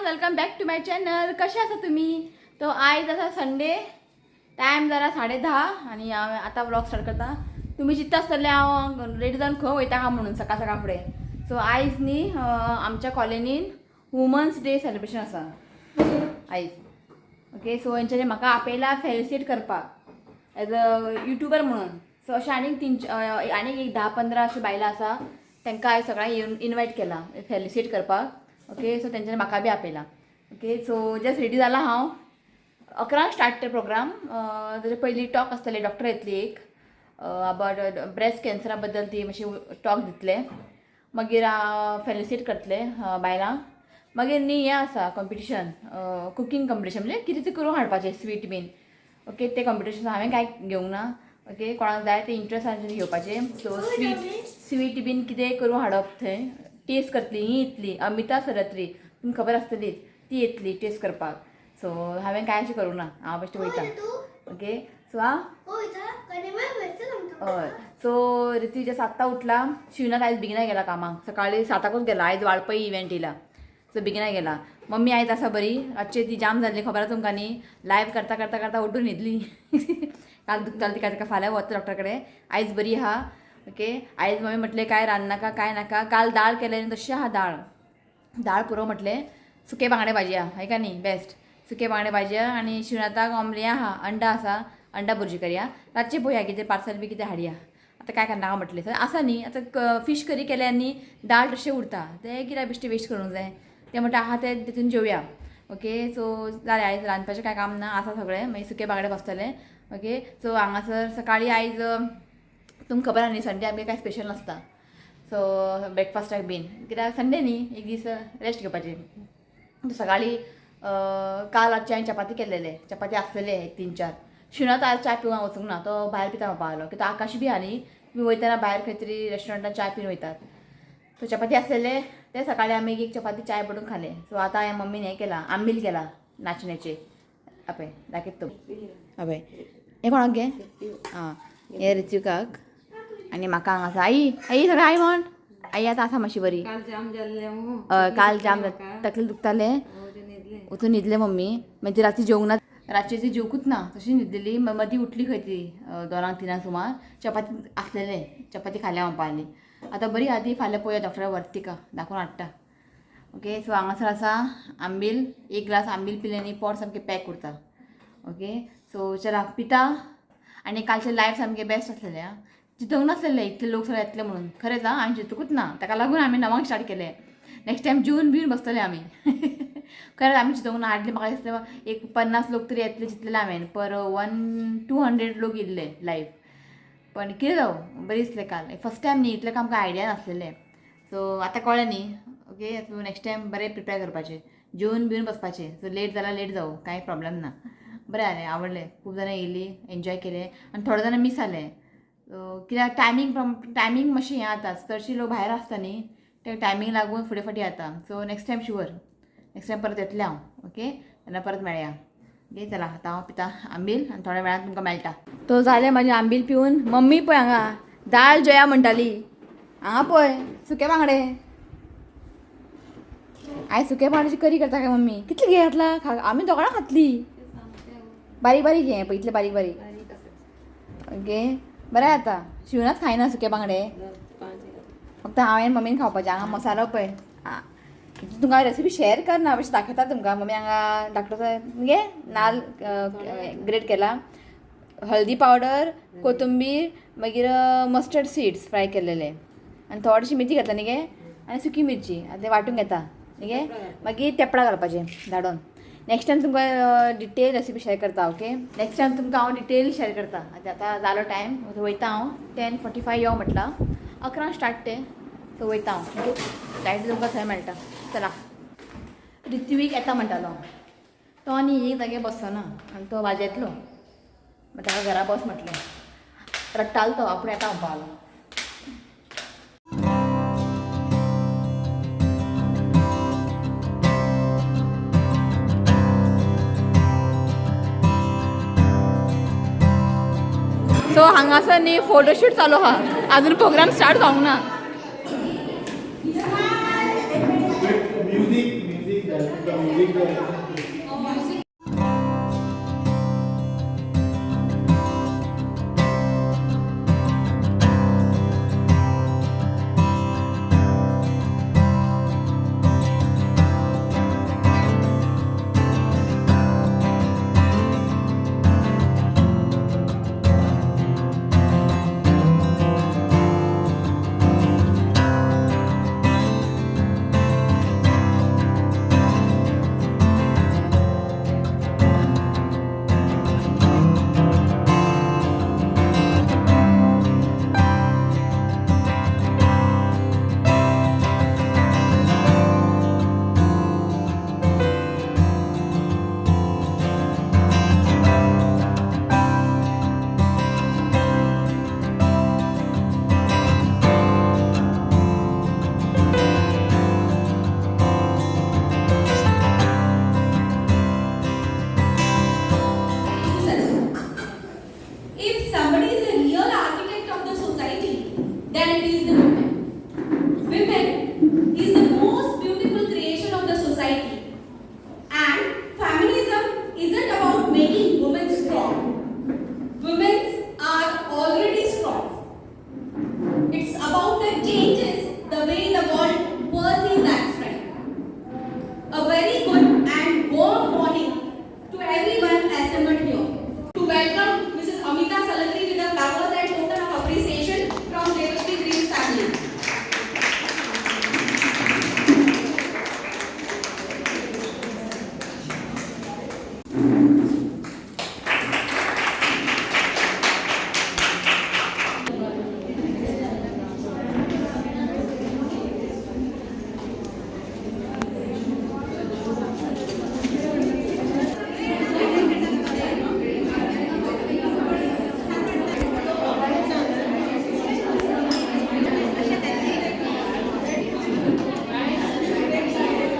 Everyone, welcome back to my channel. कसे आसा तुम्ही? तो आयज आसा संडे, टायम जाला 10:30 आनी हांव आतां व्लॉग स्टार्ट करता. तुमी चिंत्ता आसतले हांव रेडी जावन खंय वयता काय म्हणून सकाळ सकाळ फुडें. सो आयज न्ही आमच्या कॉलनीन वुमन्स डे सेलिब्रेशन आसा आयज. ओके, सो हेंच्यांनी म्हाका आपयला फेलिसिट करपाक एज अ युट्युबर म्हणून. सो अशें आनीक तीन आनीक एक 10-15 अशीं बायलां आसा, तांकां हांवें सगळ्यांक इनवायट केला फेलिसिट करपाक. ओके, सो तेंच्यांनी म्हाका बी आपयला. ओके, सो जस्ट रेडी जाला हांव. 11 स्टार्ट ते प्रोग्राम. ताजे पयलीं टॉक आसतले, डॉक्टर येतली एक अबावट ब्रेस्ट कॅन्सरा बद्दल, ती मातशी टॉक दितले. मागीर फेलिसिट करतले बायलांक. मागीर न्ही हें आसा कॉम्पिटिशन, कुकींग कॉम्पिटिशन, म्हणजे कितें तें करून हाडपाचें स्वीट बीन. ओके, तें कॉम्पिटिशन हांवें कांय घेवंक ना. ओके, कोणाक जाय तें इंट्रस्ट आसा तेंच्यांनी घेवपाचें. सो स्वीट स्वीट बीन कितें करून हाडप, थंय टेस्ट करतली. ही येतली अमिता सरत्री, तुमकां खबर आसतलीच, ती येतली टेस्ट करपाक. सो हांवें कांय अशें करूं ना, हांव बेश्टें वयता. ओके, सो आं हय, सो ऋतू आत्तां उठला. शिवनाथ आयज बेगिना गेला कामाक, सकाळी 7कूच गेला. आयज वाळपय इव्हेंट येयला, सो बेगिना गेला. मम्मी आयज आसा बरी. रातची ती जाम जाल्ली, खबर आसा तुमकां न्ही? लायव्ह करता करता करता उठून न्हिदली. काल दुखताली तिका, तिका फाल्यां वता डॉक्टर कडेन. आयज बरी आहा. ओके, आयज मम्मी म्हटलें काय रांदनाका काय नाका, काल दाळ केलें न्ही तशें आहा. दाळ दाळ पुरो म्हटलें, सुके बांगडे भाजी आहा, हाय का न्ही बेस्ट. सुके बांगडे भाजी आहा आनी शिवनाथाक ऑमलेट आहा, अंडा आसा, अंडा भुरजी करया. रातचें पळोवया कितें पार्सल बी कितें हाडया. आतां काय करनाका म्हटलें. सो आसा न्ही आतां फीश करी केल्या न्ही, दाळ तशें उरता, तें कित्याक बेश्टें वेस्ट करूंक जाय? तें म्हणटा आहा तें तितून जेवया. ओके, सो जालें, आयज रांदपाचें कांय काम ना, आसा सगळें. मागीर सुके बांगडे बसतले. ओके, सो हांगासर सकाळीं आयज तुमकां खबर आहा न्ही, संडे आमगेर कांय स्पेशल नासता. सो ब्रेकफास्टाक बीन, कित्याक संडे न्ही, एक दीस रेस्ट घेवपाचे. सकाळीं काल रातचे हांवें चपाती केल्लेले, चपाती आसलेले एक 3-4. शिवनाथ आज च्या पिवंक वचूंक ना, तो भायर पिता म्हणपा लागलो, कित्याक आकाश बी आहा न्ही, तुमी वयतना भायर खंय तरी रेस्टॉरंटान च्या पिवन वयतात. सो चपाती आसलेले ते सकाळी आमी एक चपाती चाय पडून खाले. सो आतां हांवें मम्मीन हें केलां, आंबील केला नाचण्याचे. आपय दाखयत तूं. आपय हें कोणाक गे? आं, हें ऋत्विकाक आनी म्हाका हांगा आसा. आई, आई सगळें आई म्हण. आई आतां आसा मातशी बरी. काल जाम जाल्लें. हय, काल जाम तकली दुखतालें, वचून न्हिदलें मम्मी. मागीर ती राती जेवंक ना, रातची ती जेवकूच ना, तशी न्हिदलेली. मदीं उठली खंय ती 2-3 सुमार. चपाती आसलेले, चपाती खाल्या म्हणपा लागली. आतां बरी आहा ती. फाल्यां पळोवया, डॉक्टरा व्हरता तिका, दाखोवन हाडटा. ओके, सो हांगासर आसा आंबील. एक ग्लास आंबील पिलें न्ही, पोट सामकें पॅक उरता. ओके, सो चला पिता. आनी कालचें लायव्ह सामकें बेस्ट आसलेलें आं. चिंतूंक नासलेलें इतले लोक सगळे येतले म्हणून. खरेंच आं, हांवें चिंतूकूच ना, ताका लागून आमी 9क स्टार्ट केलें. नेक्स्ट टायम जेवन बिवन बसतले आमी. खरेंच आमी चिंतूंक ना. हाडली म्हाका दिसलें एक 50 लोक तरी येतले चिंतलेलें हांवें, पर 100-200 लोक येयल्ले लायव्ह. पण कितें जावं, बरें दिसलें काल. फर्स्ट टायम न्ही, इतलें आमकां आयडिया नासलेलें. सो आतां कळ्ळें न्ही? ओके, सो नेक्स्ट टायम बरें प्रिपेर करपाचें, जेवन बिवन बसपाचें. सो लेट जाल्यार लेट जावं, कांय प्रॉब्लेम ना. बरें जालें, आवडलें. खूब जाणां येयलीं, एन्जॉय केलें आनी थोडे जाणां मीस जालें. कित्याक टायमींग टायमींग मातशें हें जाता, चडशीं लोक भायर आसता न्ही, ते टायमींग लागून फुडें फाटीं जाता. So next time sure, next time परत येतलें हांव. ओके, तेन्ना परत मेळया. ओके, चला आतां हांव पिता आंबील आनी थोड्या वेळान तुमकां मेळटा. तो जालें म्हाजें आंबील पिवन. मम्मी पळय हांगा दाळ जया म्हणटाली. हांगा पळय सुके बांगडे. आयज सुके बांगड्याची करी करता काय मम्मी? कितली घे घातला? आमी दोगां खातली. बारीक बारीक हे पळय, इतले बारीक बारीक. ओके, बरें जाता. शिवनाच खायना सुके बांगडे, फक्त हांवें मम्मीन खावपाचें. हांगा मसालो पळय. आं, तुमकां रेसिपी शेअर करना, मातशें दाखयता तुमकां. मम्मी हांगा धाकटो गे नाल ग्रेट केला, हळदी पावडर, कोथंबीर, मागीर मस्टर्ड सीड्स फ्राय केलेले आनी थोडीशी मेथी घातला न्ही गे, आनी सुकी मिरची. आतां तें वांटून घेता न्ही गे, मागीर तेपळां घालपाचें धाडून. नेक्स्ट टायम तुमकां डिटेल रेसिपी शेअर करता. ओके, नेक्स्ट टायम तुमकां हांव डिटेल शेअर करता. आतां आतां जालो टायम, वयता हांव. 10:45 यो म्हटलां, 11 स्टार्ट तें. सो वयता हांव. ओके, डायरेक्ट तुमकां थंय मेळटा. चला, ऋत्विक येता म्हणटालो, तो आनी एक जाग्यार बसचो ना आनी तो वाजेतलो. मागीर ताका घरा बस म्हटलें. रडटालो तो, आपूण येता म्हणपा लागलो. सो हांगासर न्ही फोटोशूट चालू आहा, अजून प्रोग्राम स्टार्ट जावंक ना. Music, music. If somebody is a real architect of the society, then it is the women. Women is the most beautiful creation of the society. And feminism isn't about making women strong. Women are already strong. It's about the changes, the way the world perceives that strength. A very good and warm morning to everyone assembled here. To welcome Mrs. Amita Salakri with the flowers and token of appreciation from Devashri Green's family.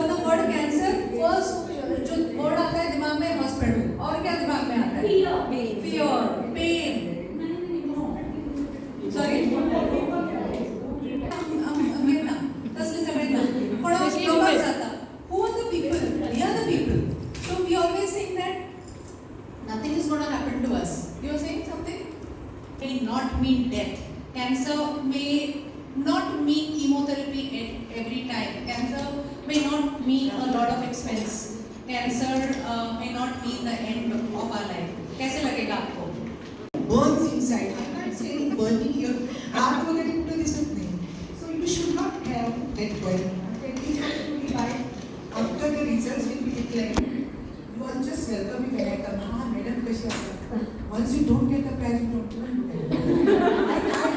The word cancer, first जो word आता है दिमाग में, hospital. और क्या दिमाग में आता है? Fear, pen. Sorry, तसले सगळे ना पण लोकांक जाता. Who are the people? We are the people. So we always think that nothing is gonna happen to us. You are saying something? May not mean death. Cancer may not mean chemotherapy at every time. Cancer may not mean a lot of expense. Cancer may not mean the end of our life. कैसे लगेगा आपको? Burns inside. I can't see any burning here. आग वगैरे कुठं दिसत नाही. So you should not have that worry. 25, after the results will be declared, you are just welcome me when I come. हा madam, कशी असतात? Once you don't get the prize, you don't even look at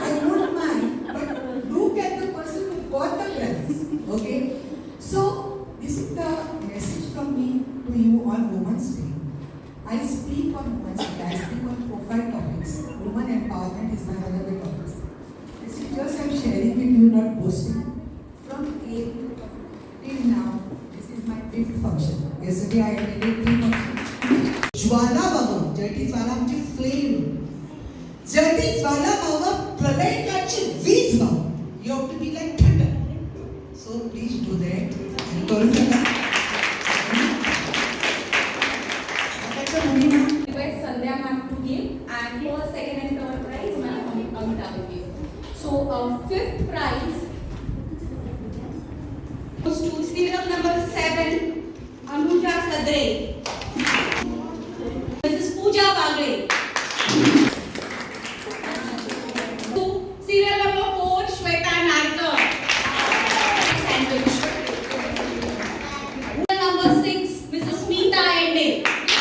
I don't mind, but look at the person who got the prize. Okay? So, this is the message from me to you on Women's Day. I speak on Women's Day. I speak on 4, 5 topics. Women empowerment is my one of the topics. This is just I'm sharing with you, not boasting. From 8 till now, this is my fifth function. Yesterday I attended three functions. ज्वाला व्हावं, जळती ज्वाला म्हणजे flame. जळती ज्वाला व्हावं, प्रलयकाची वीज व्हावं. You have to be like thunder. So please do that. आणि करू नका आताच्या मुलींना. Request Sandhya ma'am to give, and first, second and third prize ma'am Amita will give. So fifth prize goes to serial number 7, Anuja Sadre. Mrs. Pooja Bagre. To serial number 4, Shweta Narkar. Sandwich. Serial number 6, Mrs. Smita Ende.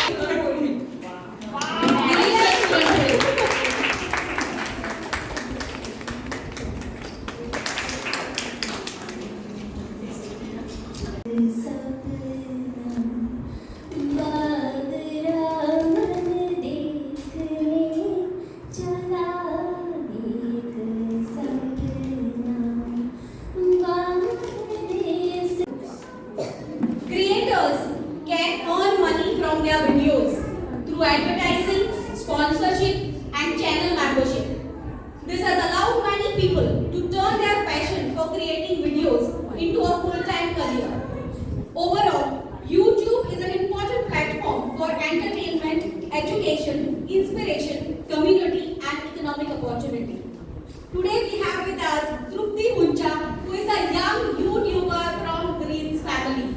Delicious puranpoli. inspiration, community, and economic opportunity. Today we have with us Trupti Huncha, who is a young YouTuber from Greens family.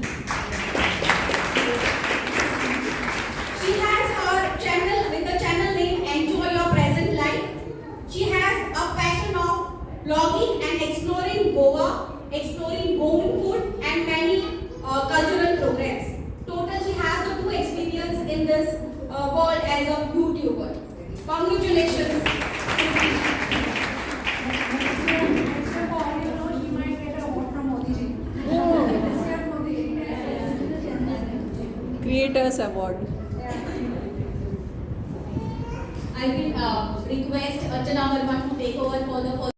She has her channel with the channel name Enjoy Your Present Life. She has a passion of blogging and exploring Goa, exploring Goan food and many cultural programs. Total, she has a two experience in this world as a YouTuber. Congratulations. Next year, for all you know, she might get an award from Modi ji. This year, Modi ji. Creators Award. I will request Archana Verma to take over for the first.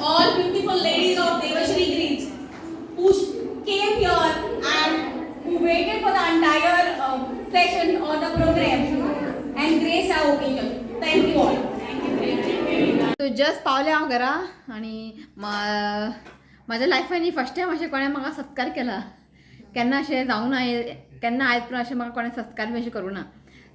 All beautiful ladies of Devashri Greens who came here and who waited for the entire session or the program and graced our occasion. Thank you all. So just पावलें हांव घरा आनी म्हाज्या लायफान ही first time अशें कोणें म्हाका सत्कार केला. केन्ना अशें जावंक ना, केन्ना आयज पर्यंत अशें म्हाका कोणें सत्कार बी अशें करूं ना.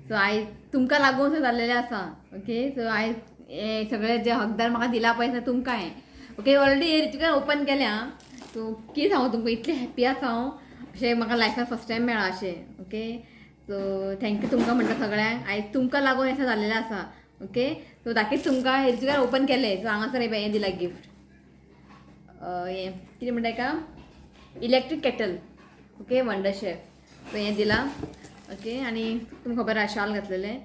सो आयज तुमकां लागून जाल्लेलें आसा. ओके, सो आयज हें सगळें जे हकदार म्हाका दिला पळय तुमकां हें. ओके, ऑलरेडी हे रितीकान ओपन केलें आं. सो कितें सांगू तुमकां, इतलें हॅप्पी आसा हांव, अशें म्हाका लायफान फर्स्ट टायम मेळ्ळां अशें. ओके, सो thank you तुमकां म्हणटा सगळ्यांक, आयज तुमकां लागून हें जाल्लेलें आसा. ओके, सो दाखयत तुमकां हे रितीकान ओपन केलें. सो हांगासर हें दिलां गिफ्ट, हें कितें म्हणटा हेका, electric kettle. Okay, wonder chef. So हें दिलां. ओके, आनी तुमकां खबर आसा शाल घातलेलें.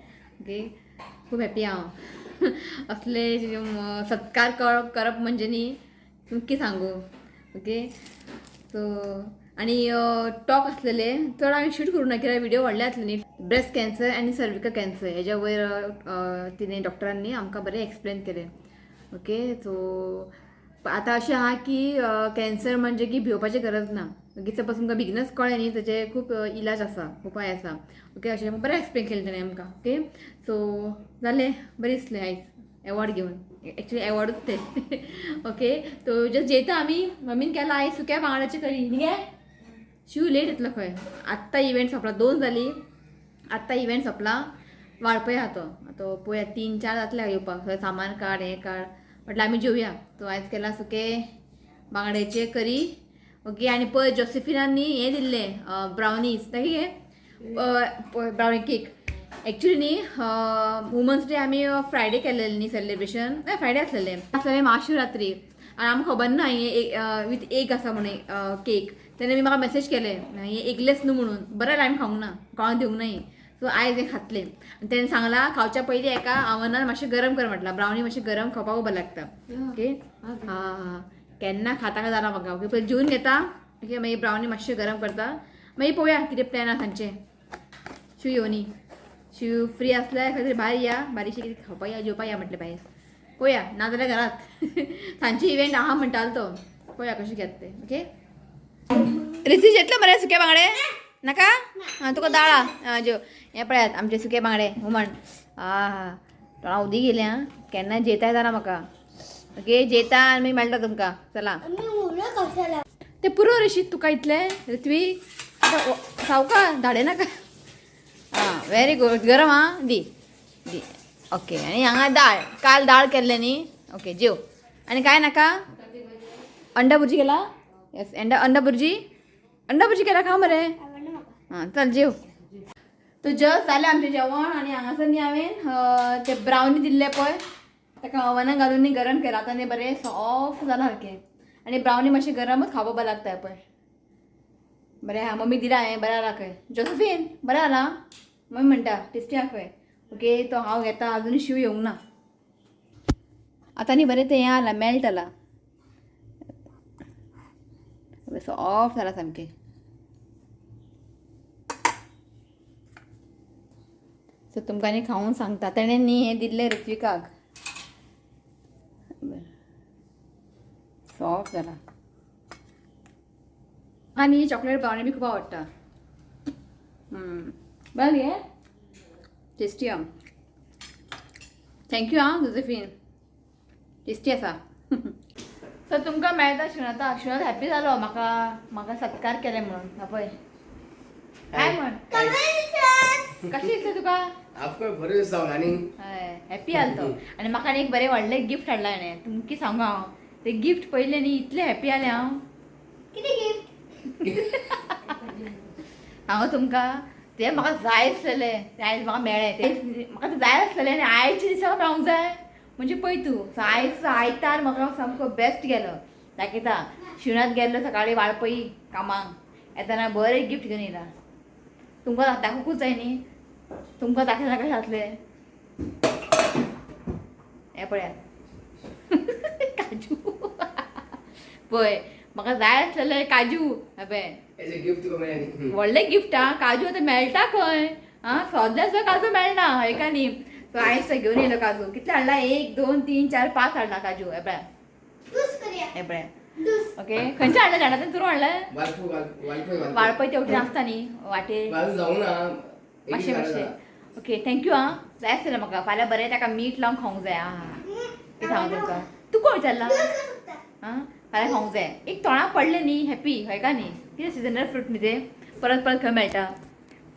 ओके, खूब हॅप्पी हांव. असले सत्कार करप म्हणजे न्ही तुमकां कितें सांगू. ओके, सो आनी टॉक आसलेले चड हांवें शूट करूं ना कित्याक विडियो व्हडले आसले न्ही. ब्रेस्ट कॅन्सर आनी सर्विकल कॅन्सर हेज्या वयर तिणें डॉक्टरांनी आमकां बरें एक्सप्लेन केलें. ओके, सो आतां अशें आहा की कॅन्सर म्हणजे की भिवपाची गरज ना. ओके, सपोज तुमकां बेगीनच कळ्ळें न्ही तेजे खूब इलाज आसा, उपाय आसा. ओके, अशें बरें एक्सप्लेन केलें तेणें आमकां. ओके, सो जालें, बरें दिसलें आयज एवॉर्ड घेवन, एक्चुली एवॉर्डूच ते. ओके, सो जस्ट जेयता आमी. मम्मीन केला आयज सुक्या बांगड्याची करी न्ही गे. शिव लेट येतलो खंय, आत्तां इव्हेंट सोंपला, 2 जालीं, आत्तां इव्हेंट सोंपला. वाळपय आहा तो, आतां पळोवया 3-4 जातले येवपाक. सगळें सामान काड, हें काड, म्हटल्यार आमी जेवया. सो आयज केला सुके बांगड्याचे करी. ओके, आनी पळय जोसेफिनान न्ही हें दिल्लें ब्रावनीज, ताका कितें ब्रावनी केक. एक्चुली न्ही वुमन्स डे आमी फ्रायडे केल्लें न्ही सेलिब्रेशन, फ्रायडे आसलेलें महाशिवरात्री. आनी आमकां खबर ना हें विथ एग आसा म्हणून केक. तेन्ना मी म्हाका मॅसेज केलें हें एगलेस न्हू म्हणून, बरें हांवें खावंक ना, कोणाक दिवंक ना. सो आयज हें खातलें. आनी तेणें सांगलां खावच्या पयलीं एका ओवनान मातशें गरम कर म्हटलां, ब्रावनी मातशें गरम खावपाक बरें लागता. ओके, हां केन्ना खाता काय जालां म्हाका. ओके, पयलीं जेवन घेता. ओके, मागीर ब्रावनी मातशें गरम करता, मागीर पळोवया कितें प्लॅन आसा तांचें. शिव येवनी, शिव फ्री आसल्यार खंय तरी भायर या, बारीकशें कितें खावपाक या, जेवपाक या म्हटलें भायर पळोवया, ना जाल्यार घरात. सांजचे इव्हेंट आहा म्हणटालो तो, पळोवया कशें घेता तें. ओके, रिती जेतले मरे सुके बांगडे नाका? आं, तुका दाळ आं जेव. हें पळयात आमचे सुके बांगडे हुमण. आहा, तोंडा उदीक येयलें आं, केन्ना जेताय जाणा म्हाका. ओके, जेता आनी मागीर मेळटा तुमकां. चला, ते पुरो रेशीत तुका इतलें ऋत्वी सावका धाडे नाका. आं, व्हेरी गुड, गरम आं दी दी. ओके, आनी हांगा दाळ, काल दाळ केल्लें न्ही. ओके, जेव. आनी कांय नाका? अंडा भुर्जी केला? येस, अंडा भुर्जी, अंडा भुर्जी केला, खा मरे. आं चल जेव. तो जस्ट जालें आमचें जेवण. आनी हांगासर न्ही हांवें ते ब्रावनी दिल्ले पळय ताका ओवनान घालून न्ही गरम केलां. आतां न्ही बरें सॉफ्ट जालां सारकें. आनी ब्रावनी मातशें गरमच खावपाक बरें लागता पळय. बरें आहा, मम्मी दिलां हांवें, बरें आहा खंय. जोसेफीन बरें आहा? मम्मी म्हणटा टेस्टी आहा खंय. ओके तो हांव घेता, अजून शिव येवंक ना. आतां न्ही बरें तें हें आलां, मेल्ट आलां, सॉफ्ट जाला सामकें. सो तुमकां न्ही खावून सांगता, तेणें न्ही हें दिल्लें ऋत्विकाक, सॉफ्ट जाला. आनी चॉकलेट ब्रावनी बी खूब आवडटा. बरें गे, टेस्टी आहा. Thank you आं जोजेफीन, टेस्टी आसा. सो तुमकां मेळटा शिवनाथा. शिवनाथ हॅप्पी जालो म्हाका म्हाका सत्कार केले म्हणून. पळय काय म्हण कशें दिसलें तुका? आपको बरें जावन आनी हय हॅप्पी जालो तो. आनी म्हाका आनी एक बरें व्हडलें गिफ्ट हाडलां हाणें, तुमकां सांगू हांव तें गिफ्ट पयलें न्ही इतलें हॅप्पी जालें हांव. कितें गिफ्ट? हांव तुमकां तें म्हाका जाय आसलेलें तें आयज म्हाका मेळ्ळें, तें म्हाका तें जाय आसलेलें आनी आयच्या दिसा मेळोंक जाय म्हणजे पळय तूं. सो आयज आयतार म्हाका सामको बेस्ट गेलो. दाखयता शिवनाथ गेल्लो सकाळीं वाळपई कामाक, येतना बरें गिफ्ट घेवन येयला. तुमकां दाखोवकूच जाय न्ही, तुमकां दाखयतना कशें जातलें. हें पळयात काजू, पळय म्हाका जाय आसलेलें काजू. अबे एज अ गिफ्ट तुका मेळ्ळें न्ही. व्हडलें गिफ्ट आं, काजू आतां मेळटा खंय आं, सद्दां सुद्दां काजू मेळना हय का न्ही. सो आयज तो घेवन येयलो काजू. कितले हाडला? 1 2 3 4 5 हाडला काजू. हे पळय, दूस करूया. हे पळय. दूस. ओके खंयचे हाडले जाणा तें? तुरू हाडलें? वाळपय वाळपय वाळपय वाळपय तेवटेन आसता न्ही वाटेर अजून जावंक ना. मातशें मातशें. ओके thank you आं, जाय आसलें म्हाका. फाल्यां बरें ताका मीठ लावन खावंक जाय. आं कितें सांगू तुमकां, तूं कोण विचारला? आं फाल्यां खावंक जाय. एक तोंडाक पडलें न्ही हॅप्पी हय का न्ही, कितें सिजनल फ्रूट न्ही तें, परत परत खंय मेळटा.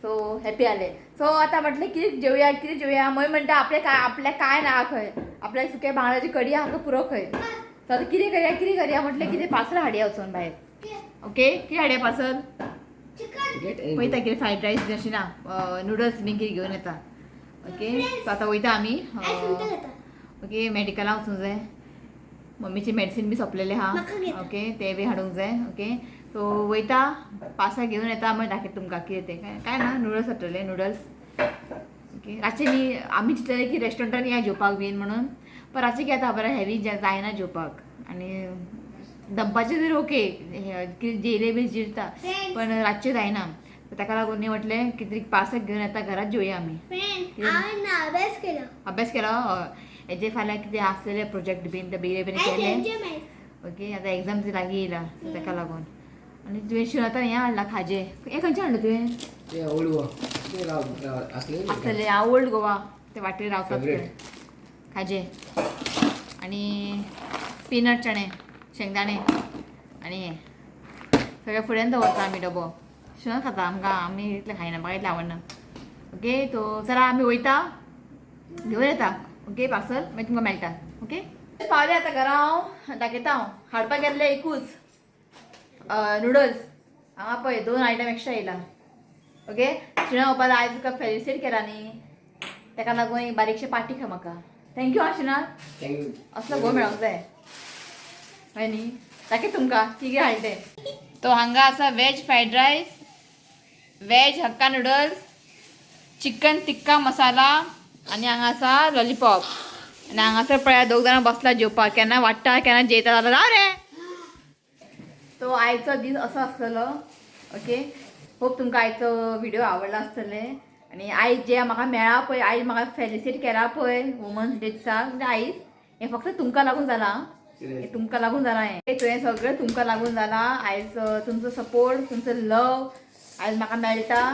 सो हॅप्पी जालें. सो आतां म्हटलें कितें जेवया कितें जेवया. मागीर म्हणटा आपलें काय आपल्याक काय ना खंय, आपल्याक सुके बांगड्याची कडी आहा पुरो खंय. सो आतां कितें करया कितें करया म्हटलें कितें पार्सल हाडया वचून भायर. ओके कितें हाडया पार्सल? पळयता कितें फ्रायड रायस बी अशें ना, नुडल्स बी कितें घेवन येता. ओके सो आतां वयता आमी. ओके मेडिकलां वचूंक जाय, मम्मीची मेडिसीन बी सोंपलेलें आहा. ओके तें बी हाडूंक जाय. ओके सो वयता पार्सल घेवन येता, मागीर दाखयता तुमकां कितें तें. काय ना नुडल्स हाडटले, नुडल्स. ओके रातचें न्ही आमी चिंतलेलें की रेस्टॉरंटान या जेवपाक बीन म्हणून, पण रातचें कितें आतां बरें हेवी जायना जेवपाक. आनी दनपारचें तरी ओके कितें जेयलें बी जिरता, पण रातचें जायना. ताका लागून न्ही म्हटलें कितें पार्सल घेवन येता, घरात जेवया आमी. अभ्यास केलो, अभ्यास केलो. हेजे फाल्यां कितें आसलेले प्रोजेक्ट बीन ते बेगीन बेगीन केले. ओके आतां एग्जाम लागीं येयला ताका लागून. आनी तुवें शिवनाथान हें हाडलां खाजें, हें खंयचें हाडलें तुवें? तें ओल्ड गोवा आसलें, ओल्ड गोवा ते वाटेर रावतात खाजें. आनी पिनट चणे, शेंगदाणे आनी हें सगळें फुड्यान दवरता आमी डबो. शिवनाथ खाता, आमकां आमी इतलें खायना, म्हाका इतलें आवडना. ओके तो चला आमी वयता घेवन येता. ओके पार्सल मागीर तुमकां मेळटा. ओके पावलें आतां घरा हांव, दाखयता हांव हाडपाक गेल्लें एकूच नुडल्स. हांगा पळय 2 आयटम एक्स्ट्रा येयला. ओके शिवना बाबा आयज तुका फेलिसिट केला न्ही, ताका लागून एक बारीकशें पार्टी खंय म्हाका. Thank you आं शिवनाथ, thank you. असलो घो मेळोंक जाय हय न्ही. दाखय तुमकां कितें हाडलें तें. तो हांगा आसा veg fried rice, veg hakka noodles, chicken tikka masala आनी हांगा आसा लॉलीपॉप. आनी हांगासर पळया दोग जाणां बसला जेवपाक, केन्ना वाडटा केन्ना जेयता जाल्यार राव रे. तो आयचो दीस असो आसलेलो. ओके होप तुमकां आयचो व्हिडिओ आवडला आसतले. आनी आयज जे म्हाका मेळ्ळा पळय, आयज म्हाका फेलिसिट केला पळय वुमन्स डे दिसा, म्हणजे आयज हें फक्त तुमकां लागून जालां, हें तुमकां लागून जालां, हें तुवें सगळें तुमकां लागून जालां. आयज तुमचो सपोर्ट, तुमचो लव आयज म्हाका मेळटा,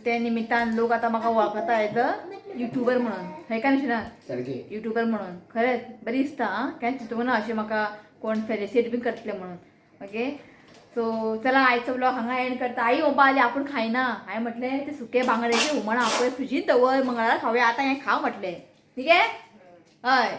ते निमित्तान लोक आतां म्हाका वळखता एज अ युट्यूबर म्हणून. हय काय न्ही शिवनाथ? युट्यूबर म्हणून खरेंच बरी दिसता आं, केन्ना चिंतूंक ना अशें म्हाका कोण फेलिसिट बी करतले म्हणून. ओके सो चला आयचो ब्लॉग हांगा एंड करता. आई म्हणपा लागली आपूण खायना, हांवें म्हटलें ते सुके बांगड्याचें हुमण आहा पळय फ्रिजीन दवर, मंगळारा खावया, आतां हें खाव म्हटलें. ठीक आहे हय.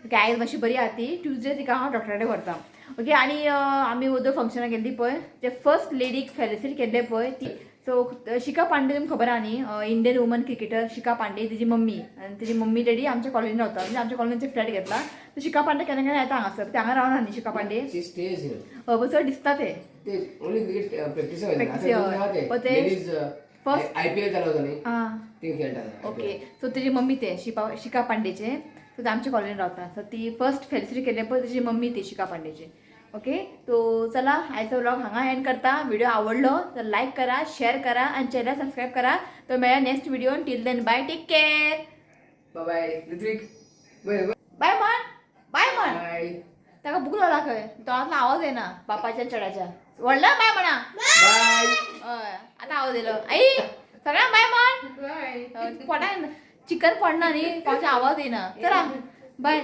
ओके आयज मातशी बरी आहा ती, ट्युजडे तिका हांव डॉक्टरा कडेन व्हरता. ओके आनी आमी वोदोळ फंक्शनाक गेल्ली पळय, ते फर्स्ट लेडीक फेलिसिट केल्लें पळय ती, सो शिखा पांडे तुमकां खबर आहा न्ही, Indian woman cricketer Shikha Pandey, तिजी मम्मी. आनी तिजी मम्मी डॅडी आमच्या कॉलनीन रावता, म्हणजे आमच्या कॉलनीचे फ्लॅट घेतला. तर शिखा पांडे केन्ना केन्ना येता हांगासर, ते हांगा रावना न्ही शिखा पांडे, चड दिसता ते. ते ओनली क्रिकेट प्रॅक्टीस प्रॅक्टीस, हय. फर्स्ट आयपीएल चालू होतो न्ही, हां. ते खेळटा. ओके, सो तुजी मम्मी ते शिपा शिखा पांडेचे. सो ते आमच्या कॉलनीन रावता. सो ती फर्स्ट फेलिसिट केले पळय तुजी मम्मी ती शिखा पांडेची. ओके, तो चला आयचो व्लॉग हांगा एंड करता. व्हिडिओ आवडलो तर लायक करा, शेअर करा आणि चॅनल सबस्क्राईब करा. तो मेळ्या next video. Till then bye, take care. Bye bye Ritwik, bye. Bye म्हण, बाय म्हण. बाय. ताका भूक लागला खंय, तोंडांतलो आवाज येना बापाच्या चेड्याच्या. व्हडला बाय म्हणा. बाय. हय, आतां आवाज येयलो. आई, सगळ्यांक बाय म्हण. बाय. पोटान चिकन पडना न्ही, कोणाचो आवाज येयना. चला बाय.